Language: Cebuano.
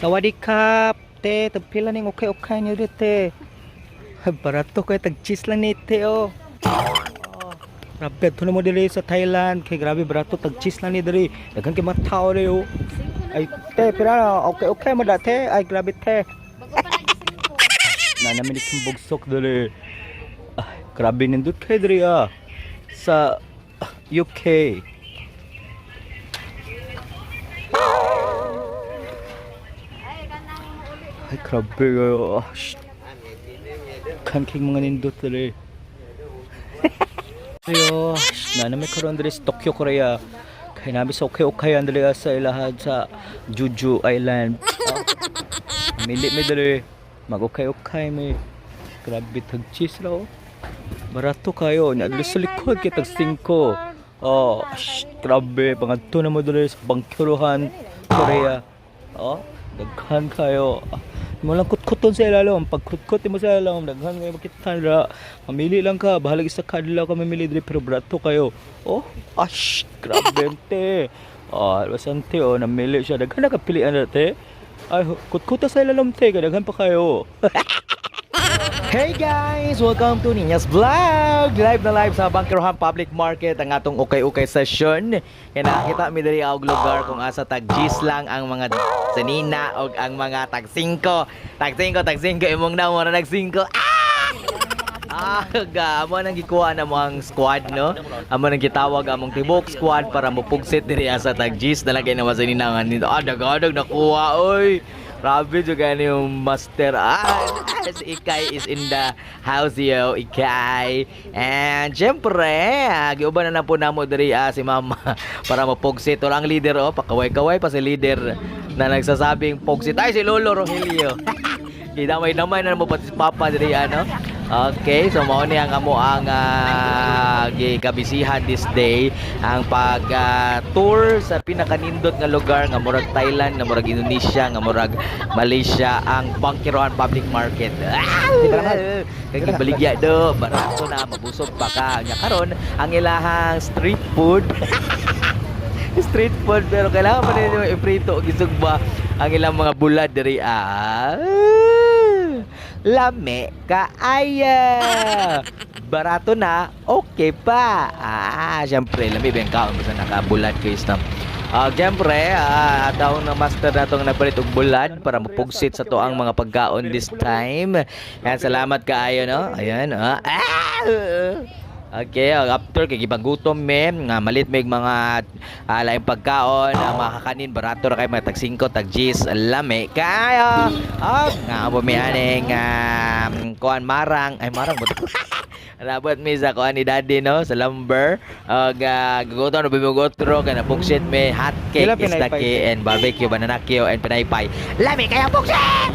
Sawadee krap, te, tagpila ning okay-okay niyo di, te. Ay, barato kay tag cheese lang ni te oh. Oh, grabe to mo diri sa Thailand kay grabe barato, tag cheese lang ni diri. Daghan kay mga tao diri oh. Ay te, pira okay okay mo da te. Ay grabe te. Bago pa nagising ko. Na namin itong bugsok diri. Ay, grabe nindot kay diri ah. Sa UK. Ay, kanang uli. Ay, grabe. Oh, shit. Kanking mga nindot diri. Ayo, na namin karon diri sa Tokyo, Korea. Kay nami sa okay okay ang diri sa ilahad sa Juju Island. Ah, mili mi diri. Mag okay okay mi. Grabe tag cheese raw. Barato kayo. Nya diri sa likod kay tag 5. Oh, shh, grabe pangadto na mo diri sa Bangkuruhan, Korea. Oh, daghan kayo. Ah, mo lang kutkuton sa ilalom. Pag kutkot mo sa ilalom, daghan kayo makita ra. Mamili lang ka, bahalag isa kadlaw ka mamili diri pero barato kayo. Oh, ash, grabe te. Oh, basante oh, namili siya. Daghan na kapilian na te. Ay, kutkuta sa ilalom te, kay daghan pa kayo. Hey guys! Welcome to Ninya's Vlog! Live na live sa Bangkerohan Public Market ang atong ukay-ukay session. Kaya nakita mi diri og lugar kung asa tag G's lang ang mga sanina og ang mga tag 5. Tag 5, tag 5 imong na mo nag 5. Ah! Ah, ga, amo nang gikuha na mo ang squad, no? Amo nang gitawag among tibok squad para mopugsit diri sa tag G's na lagay na masanina nga nito. Ah, dagadag nakuha oy. Grabe jud kani yung master. Ah, si Ikay is in the house yo, Ikay. And syempre, giuban na na po namo diri si Mama para mapugsit. Wala ang leader oh, pakaway-kaway pa si leader na nagsasabing pugsit. Ay, si Lolo Rogelio. Gidamay-damay na mo pati si Papa diri ano. Okay, so mao ni ang amo ang gikabisihan this day ang pag tour sa pinakanindot nga lugar nga murag Thailand, nga murag Indonesia, nga murag Malaysia, ang Bangkerohan Public Market. Ah! Kay gibaligya do, barato na, mabusog pa ka. Nya karon ang ilahang street food, street food, pero kailangan pa rin yung iprito og isugba ang ilang mga bulad diri ah. Lame kaaya. Barato na, okay pa. Ah, syempre lami ba yung kaon basta nakabulad kay istam. Ah, syempre, taong na master na tong nagpalit og bulad para mapugsit sa to ang mga pagkaon this time. Yan, salamat kaayo no. Ayan, ah. Ah! Okay, after kay gipagutom me, nga malit mig mga laing pagkaon, ang mga kakanin barato ra kay mga tag 5, tag 10, lami kayo. Og nga amo mi aning kuan marang, ay marang mo to. Nabot mi sa kuan ni Daddy no sa lumber. Og gugutom na bimugotro kay napugsit mi hot cake, Pila pinaypay? isda and barbecue, banana Q and pinaypay. Lami kayo pugsit.